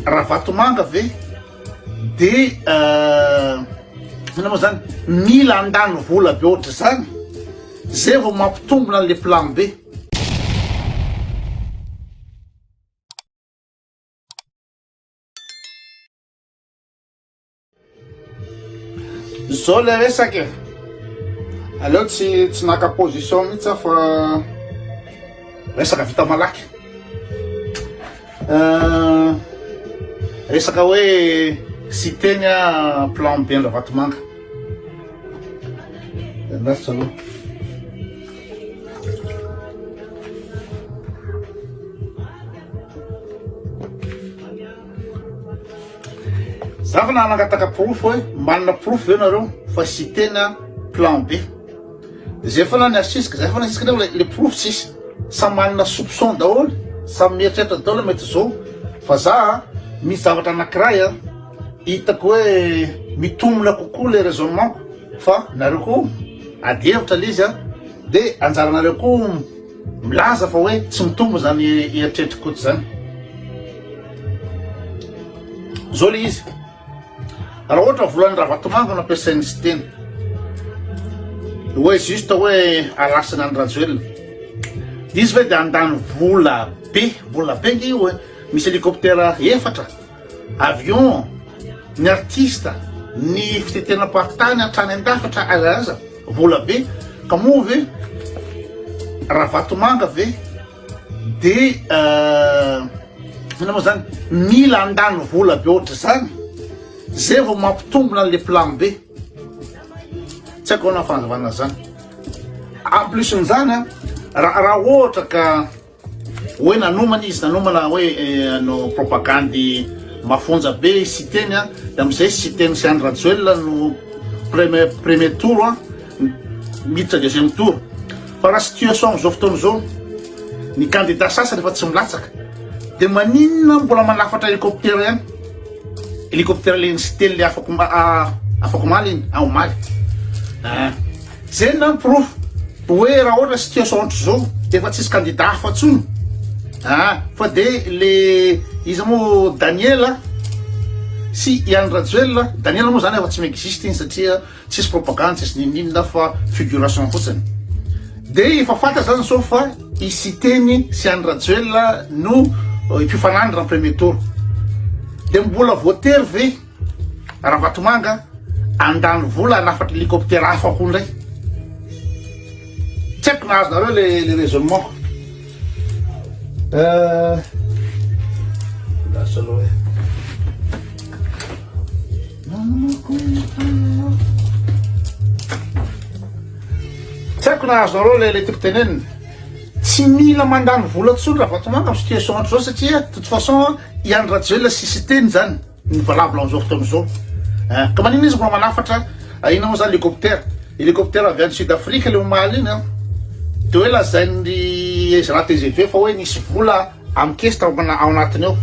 Ravatomanga ve de inona moa zany mila andany vola be ohatr'izany zay vao mampitombina an'le plan B. Zao le resaka e, aleo tsy tsy naka position mihitsy aho fa resaka vita malaky. Resaka hoe Siteny a plan B Ravatomanga. Lasa aloha. Za fa nangataka porofo hoe manana porofo ve nareo fa Siteny a plan B. De zay foana ny asisika, zay foana asisika nefa le porofo tsisy. Samy manana soupçon daholo, samy mieritreritra daholo mety zao. Fa za a, misy zavatra anakiray a, hitako hoe mitombina kokoa le raisonnement-ko fa nareo koa ady hevitra le izy a, de anjaranareo koa milaza fa hoe tsy mitombo zany eritreritr'i Koto zany. Zao le izy, raha ohatra volan'i Ravatomanga no ampiasain'i Siteny, hoe juste hoe alasana an'i Rajoelina, izy ve de handany vola be, vola be nge io e, misy hélicoptère efatra, avion, ny artiste, ny fitetenam-paritany hatrany an-dafy hatrany aiza aiza, vola be, ka moa ve Ravatomanga ve de inona moa zany mila andany vola be ohatr'izany zay vao mampitombina an'le plan B tsy haiko ahoana fanazavana zany en plus n'izany a raha raha ohatra ka hoe nanomana izy nanomana hoe no propagandy mafonja be i Siteny a de am'izay Siteny sy Andry Rajoelina no premier premier tour a miditra deuxième tour fa raha situation am'izao fotoana izao ny candidat sasany efa tsy milatsaka de maninona mbola manafatra hélicoptère ihany hélicoptère le Siteny le afako afako omaly iny ah omaly ah zay na porofo hoe raha ohatra situation ohatr'izao de efa tsisy candidat hafa tsony ah fa de le iza moa Daniel sy i Andry Rajoelina Daniel moa zany efa tsy mi-existe iny satria Tsisy propagande tsisy ninoninona fa figuration fotsiny. De efa fantatra zany zao fa i Siteny sy Andry Rajoelina no mpifanandrina am premier tour. De mbola voatery ve Ravatomanga handany vola hanafatra hélicoptère hafa koa ndray? Tsy haiko na azonareo le le raisonnement. Euh, lasa aloha e. Tsy haiko na azonareo le le tiako tenenina. Tsy mila mandany vola intsony Ravatomanga amin'ny situation ohatr'izao satria de toute façon i Andry Rajoelina sy Siteny zany ny valable amin'izao fotoana izao. Eh, ka maninona izy mbola manafatra inona moa zany hélicoptère? Hélicoptère avy any Sud Afrique le omaly iny an. De hoe lazain'ny Ezra TGV fa hoe nisy vola Amin'ny caisse tao ao anatiny ao.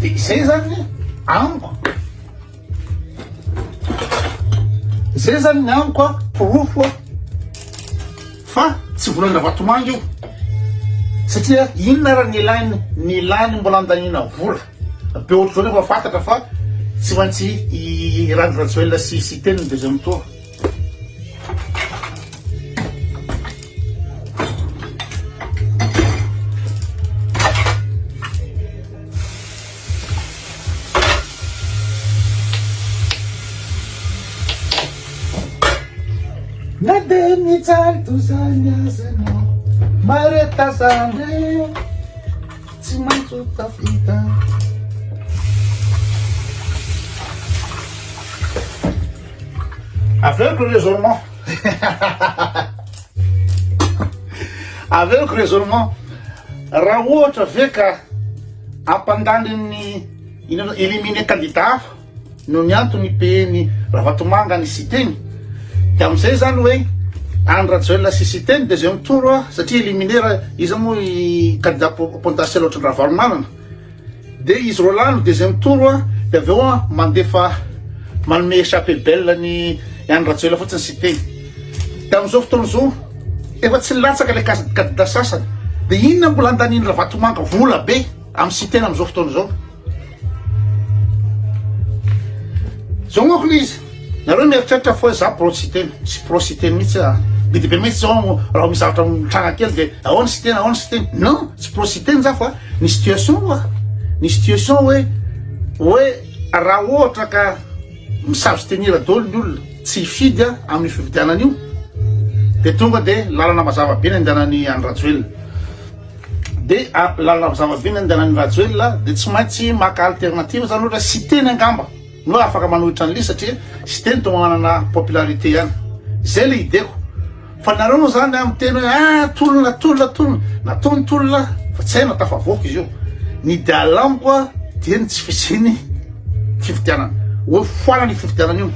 De izay zany amiko. Zay zany ny amiko a, porofo a, fa tsy volan-dRavatomanga io. Satria inona ary ny ilainy, ny ilany mbola andaniana vola be ohatr'izao nefa fantatra fa tsy maintsy i Randry Rajoelina sy Siteny ny deuxième tour. Na dia mijaly toy izany aza ianao, mahareta zandry, tsy maintsy ho tafita. Averiko le raisonnement. Averiko raisonnement. Raha ohatra ve ka ampandany ny inona éliminer candidat hafa noho ny antony IPN Ravatomanga ny Siteny de amizay zany hoe Andry Rajoelina sy Siteny deuxième tour satria éliminer iza moa i candidat potentiel ohatran'i Ravalomanana De izy roalahy no deuxième tour a, de avy eo a mandefa manome échappée belle ny Andry Rajoelina fotsiny Siteny. De amin'izao fotoana izao efa tsy nilatsaka le candidat sasany. De inona mbola andanian'i Ravatomanga vola be amin'ny Siteny amin'izao fotoana izao? Zao manko le izy, nareo mieritreritra fa hoe za pro Siteny, tsy pro Siteny mihitsy aho, be dia be mihitsy zao raha misy zavatra mitranga kely de ahoana Siteny, ahoana Siteny, non, tsy pro Siteny za fa ny situation hoa, ny situation hoe hoe raha ohatra ka mi-s'abstenir daholo ny olona tsy hifidy amin'io fifidianana io de tonga de lalana mazava be ny andehanan'i Andry Rajoelina. De lalana mazava be ny andehanan'i Rajoelina de tsy maintsy maka alternative zany ohatra Siteny angamba no afaka manohitra an'le satria Siteny toa manana popularité ihany. Zay le ideko. Fa nareo moa zany a miteny hoe ah tolona tolona tolona, natao ny tolona fa tsy hay na tafavoaka izy io. Ny ideal amiko a dia ny tsy fisian'ny fifidianana. Hoe foanana io fifidianana io.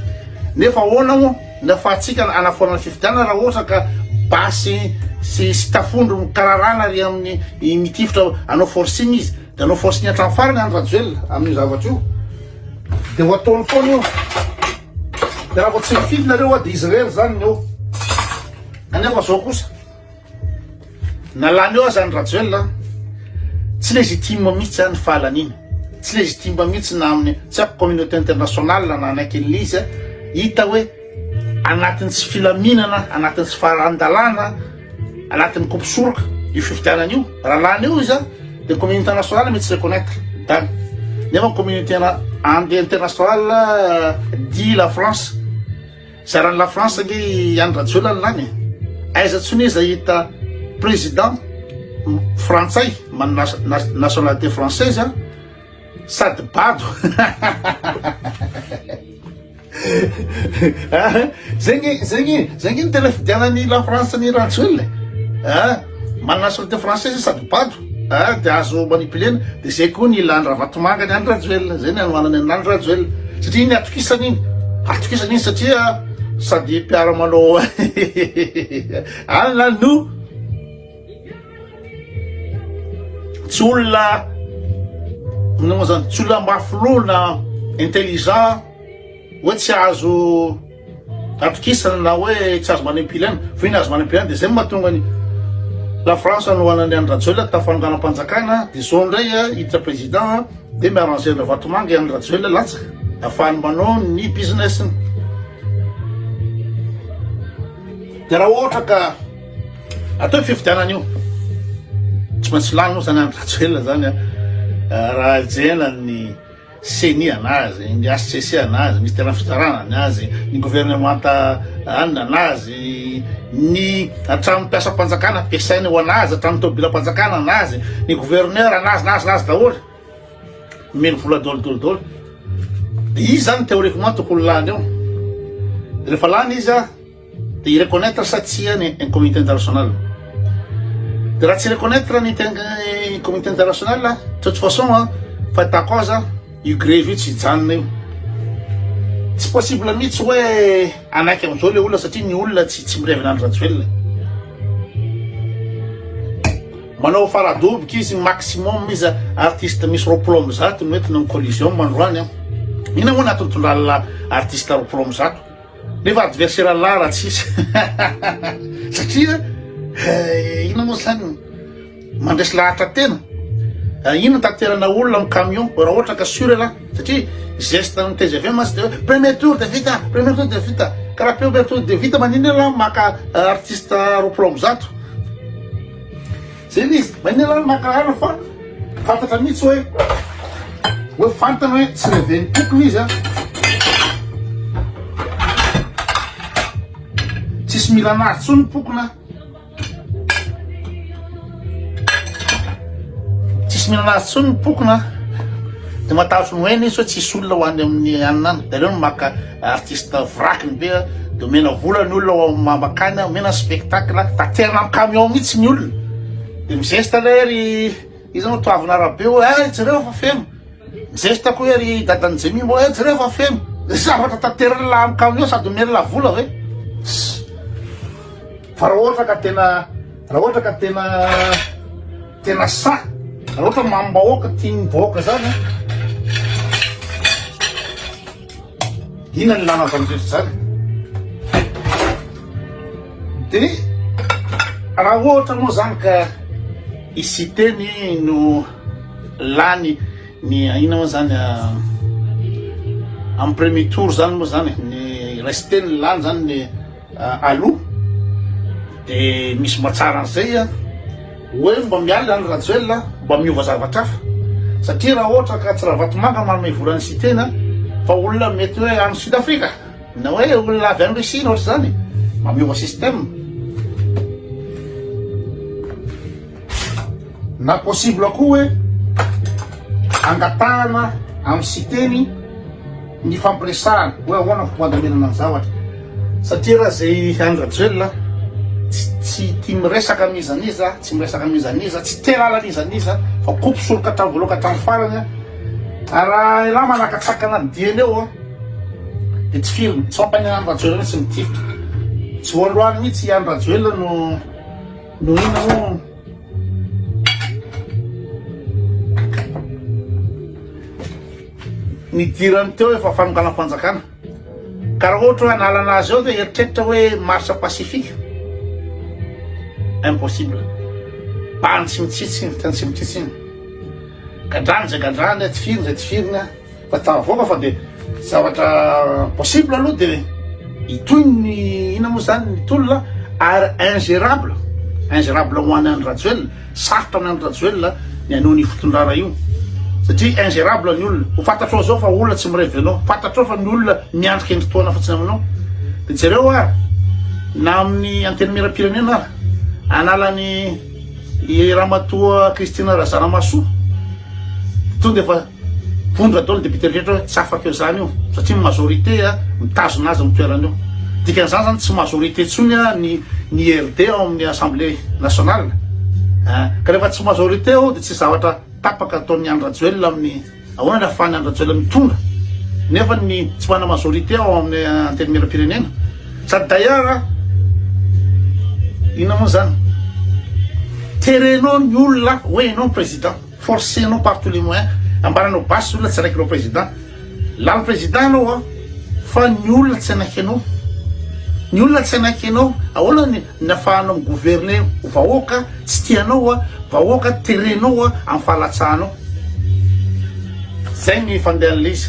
Nefa ahoana moa ny afahantsika hanafoanana fifidianana raha ohatra ka basy sy sy tafondro mikararana ary amin'ny mitifitra hanao forcing izy. Dia hanao forcing hatramin'ny farany Andry Rajoelina amin'io zavatra io. Dia ho ataony foana io. Dia raha vao tsy mifidy nareo dia izy irery zany ny eo. Kanefa zao kosa, na lany eo aza ny Rajoelina, tsy légitime mihitsy ny fahalaniana. Tsy légitime mihitsy na amin'ny, tsy haiko communauté internationale na hanaiky an'ilay izy, hita hoe anatin'ny tsy filaminana, anatin'ny tsy faharan-dalàna, Anatin'ny kopy soroka io fifidianana io, raha lany eo izy dia communauté internationale mety tsy reconnaitre dany. Nefa ny communauté internationale dit la France. Zaran'ny la France ange i Andry Rajoelina no lany e. Aiza tsony izy ahita président frantsay manana nationalité française sady bado. Zay nge, zay nge, zay nge ny tena fidianan'i la France ny Rajoelina e. Ah, manana nationalité française izy sady bado, ah, de azo manipulena, de zay koa ny ilàn'i Ravatomanga ny an'i Rajoelina, zay ny anohanany an'i Andry Rajoelina, satria iny atokisany iny, atokisany iny satria sady mpiara-manao alina no tsy olona, inona moa zany, tsy olona mafy loha na intelligent. Hoe tsy azo atokisana na hoe tsy azo manipulena, fa iny azo manipulena dia zay no mahatonga ny la France hanohanany an'i Rajoelina tamin'ny fanonganam-panjakana, dia zao indray hiditra président dia mi-arranger an-dRavatomanga i Andry Rajoelina latsaka ahafahany manao ny business-ny. Dia raha ohatra ka atao io fifidianana io, tsy maintsy lany moa zany Andry Rajoelina zany raha jerena ny Ceni anazy, ny HCC anazy, minisiteran'ny fitsarana anazy, ny governemanta anona anazy, ny hatramin'ny mpiasam-panjakana ampiasainy ho anazy, hatramin'ny tomobilam-panjakana anazy, ny gouverneur anazy, anazy, anazy daholo. Omeny vola daholo daholo daholo. Dia izy zany théoriquement tokony lany eo. Rehefa lany izy a, Dia hi-reconnaitre sa tsia ny communauté internationale? Dia raha tsy reconnaitre ny communauté internationale, de toute façon an, fahitako azy an, io grevy io tsy hijanona io. Tsy possible mihitsy hoe hanaiky amin'izao ilay olona satria ny olona tsy tsy mirevy an'i Andry Rajoelina. Manao faradoboka izy maximum izy artiste misy 120 no entina amin'ny Coliseum androany an. Inona moa ny antony tondralina artiste 120? Nefa adversaire lah raha tsisy satria eh, inona moa zany mandresy lahatra tena eh, inona taterana olona amin'ny camion raha ohatra ka sûr lah satria geste ny TGV mantsy de hoe premier tour de vita premier tour de vita ka raha premier tour de vita maninona lah maka eh, artiste 120 Zay le izy, maninona ialahy no maka rano fa fantatra mihitsy hoe hoe fantany hoe tsy reven'ny tokony izy an. Tsisy mila anazy tsony ny pokona. Tsisy mila anazy tsony ny pokona. De matahotra ny hoeny izy hoe tsisy olona ho any amin'ny anona any. De aleo no maka artiste vrakiny be de omena vola ny olona ao mamakany, omena spectacle, taterina amin'ny camion mihitsy ny olona. De mizesta le ry iza moa Toavina Rabe hoe eh jereo fa feno. Mizesta koa hoe ry dadan'i Jemima hoe eh jereo fa feno. Zavatra taterina lahy amin'ny camion sady omena la vola ve? Fa raha ohatra ka tena raha ohatra ka tena tena sahy, raha ohatra mamim-bahoaka tian'ny vahoaka zany an, inona ny ilana an'izany rehetra izany? De raha ohatra moa zany ka i Siteny no lany ny inona moa zany? Amin'ny premier tour zany moa zany ny reste ny lany zany ny aloha de misy mba tsara an'izay a hoe mba miala any Rajoelina mba miova zavatra hafa satria raha ohatra ka tsy Ravatomanga manome vola an'i Siteny fa olona mety hoe any Sud Afrika na hoe olona avy any Russie na ohatr'izany mba miova système. Na possible koa hoe angatahana amin'ny Siteny ny fampiresahana hoe ahoana fomba andaminana ny zavatra satria raha zay Andry Rajoelina tsy tsy tia miresaka amin'iza n'iza, tsy miresaka amin'iza n'iza, tsy te halala an'iza n'iza fa kopy soroka hatramin'ny voalohany ka hatramin'ny farany ary raha elah manakatsakana ny diany eo dia tsy firiny, tsy mampaninona Andry Rajoelina mihitsy mitifitra, tsy voalohany mihitsy i Andry Rajoelina no No inona moa? Nidirany teo efa fanonganam-panjakana. Ka raha ohatra hoe hanalana azy eo dia eritreritra hoe marche pacifique. Impossible. Bany tsy mitsitsy iny, tena tsy mitsitsy iny. Gadrany izay gadrany, tifiriny izay tifiriny. Fa tafavoaka fa de zavatra possible aloha de hitohy ny inona moa zany ny tolona ary ingérable ingérable ho an'i Andry Rajoelina, sarotra amin'i Andry Rajoelina ny hanao an'io fitondrana io satria ingérable ny olona, ho fantatrao zao fa olona tsy mirevy anao, fantatrao fa ny olona miandry kendry tohana fotsiny aminao, de jereo ary na amin'ny antenimierampirenena ary hanala an'i Ramatoa Christine Razanamahasoa tonga efa Vondrona daholo ny député rehetra hoe tsy afaka eo zany io satria ny majorité mitazona azy amin'ny toerany eo. Dikan'izany zany tsy majorité intsony ny ny IRD ao amin'ny assemblée nationale. Ka rehefa tsy majorité ao dia tsy zavatra tapaka ataon'i Andry Rajoelina amin'ny ahoana ny ahafahan'i Andry Rajoelina mitondra nefa ny tsy manana majorité ao amin'ny antenimierampirenena. Sady d'ailleurs inona moa zany? Terenao ny olona hoe ianao ny président. Forcer-nao par tous les moyens, ambaranao basy olona tsy araikinao président. Lany président anao an, fa ny olona tsy hanaiky anao. Ny olona tsy hanaiky anao, ahoana ny ny afahanao mi-gouverner vahoaka tsy tia anao an, vahoaka terenao an amin'ny fahalatsahanao. Zay ny fandehan'ilay izy.